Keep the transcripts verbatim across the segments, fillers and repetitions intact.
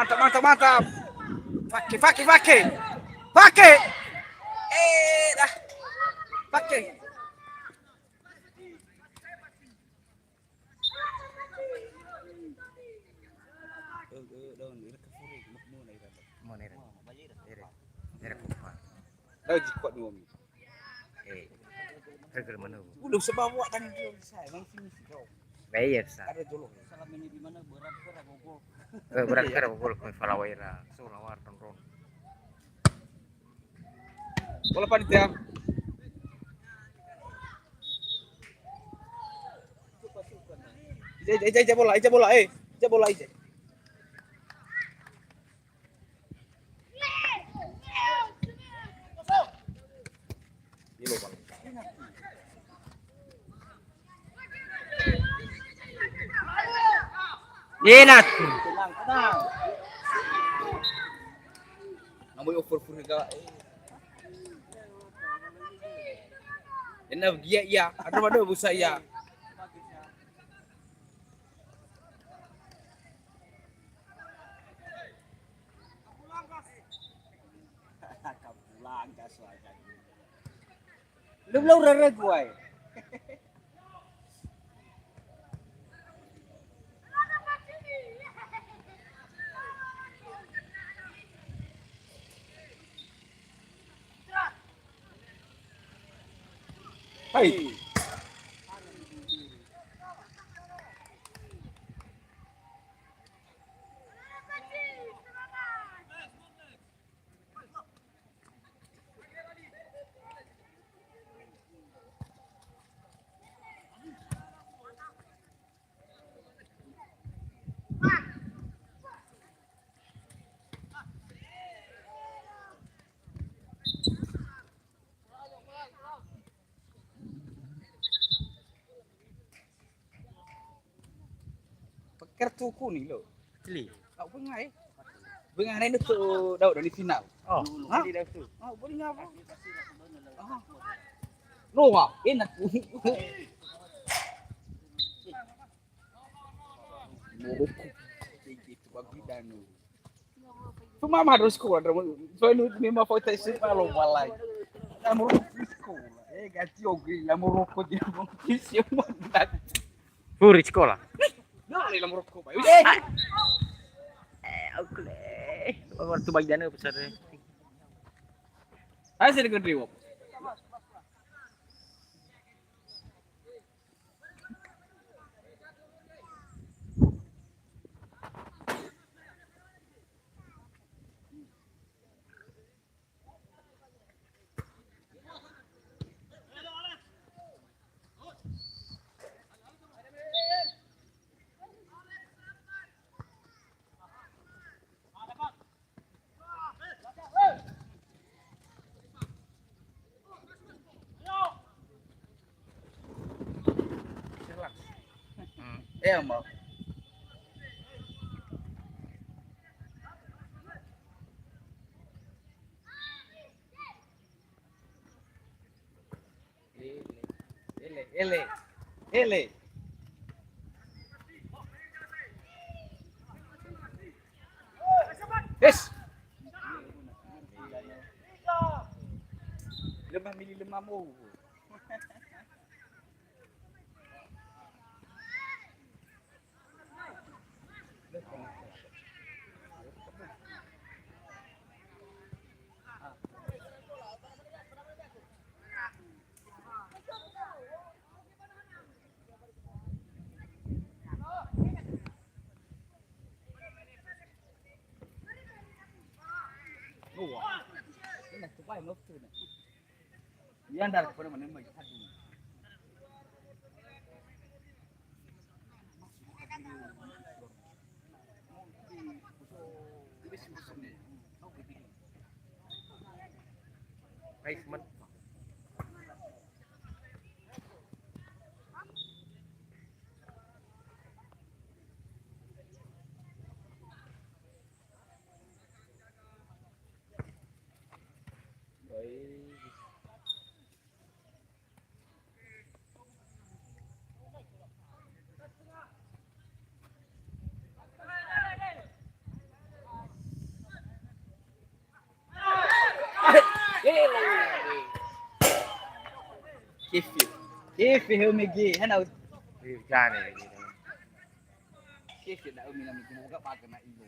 Mantap, mantap, mantap. Fake, fake, fake. Fake. Eh, dah. Fake. Mo nere. Nere. Nere kupa. Lau jikot ni wami. Eh. Gara-gara mana? Udah sebab buat tadi dia saya, memang sini sih kau. Bayar sa. Ada jolo. Salah ini di mana berat kera bogol. Eh, berat kera bogol kau falawera. So lawar tonton. Bola panitia. Ija, ija, ija, ija bola, ija bola, eh. Ija bola, ija. Inat. Tenang, tenang. Namoi over full harga. Ena gia ia, ada pada busa ia. Kapulangka soalnya. Lu belum rere gue. Hai. Kartu kuning lo. Cili. Kau bengai. Bengai ini tuh daun dari final. Oh, hah? Cili daun tuh. Oh, boleh ngapa? Oh. Noah, enak. Moroko. Tinggi itu bagi danu. Pemama harus sekolah, dong. Soalnya ini mah foto S M A lo, walai. Lamoroko sekolah. Eh, ganti oge, lamoroko di rumah. Furi sekolah. Nah, ini lamoroko, Pak. Eh, aku le. Waktu bagi dana besar. Saya sering kendri, Wak. Hmm. Eh, mau. Ele, ele, ele, ele. Yes. Lemah mili lemah mo. Iya, ndar kepada mana mai hadu. Basement. Kefe. Kefe he mege, hana. Eh, jane. Kefe da umi na mege, ga ba kena ibu.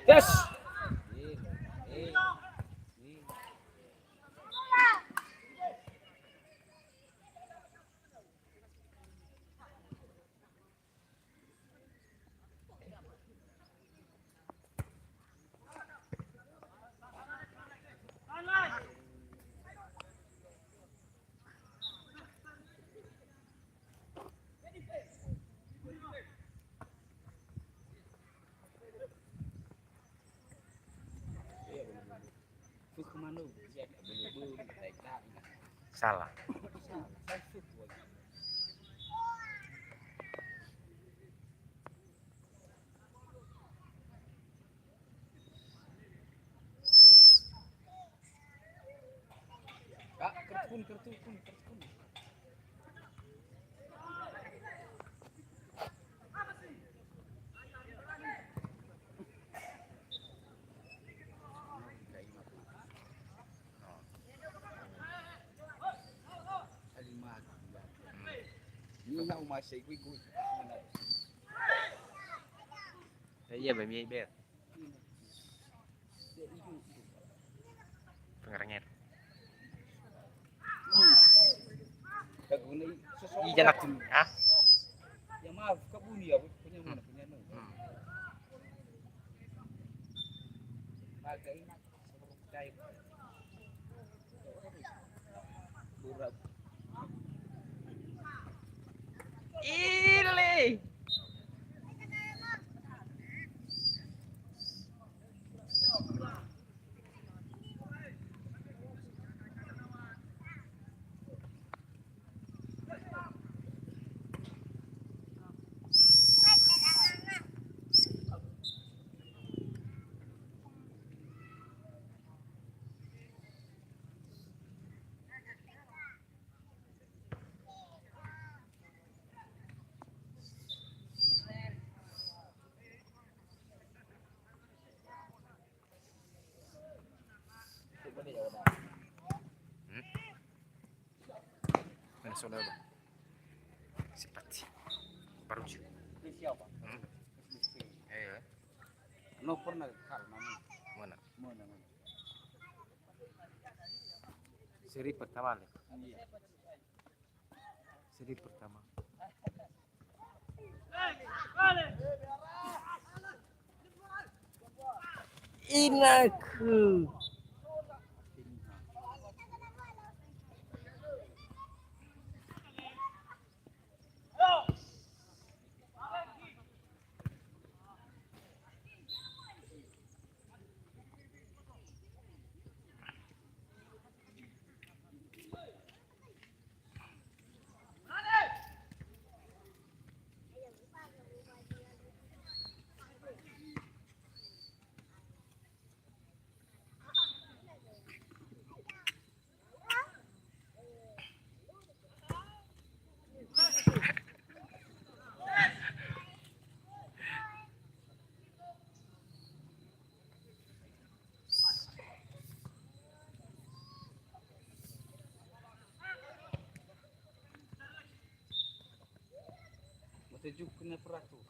Yes. Salah. Iya, ba mi ai ber. Pengerengel. Ija nak, ha? Ya maaf, kabuni ya, punya mana, punya mana? Hmm. Magai. Ile. Hmm? Mana sono lo? Sipati. Baru ju. Ini siapa? Hmm? Iya. No pernah kal mami. Mana? Mana, mana? Seri pertama le. Iya. Seri pertama. Inaku. Mate jukuna peratu.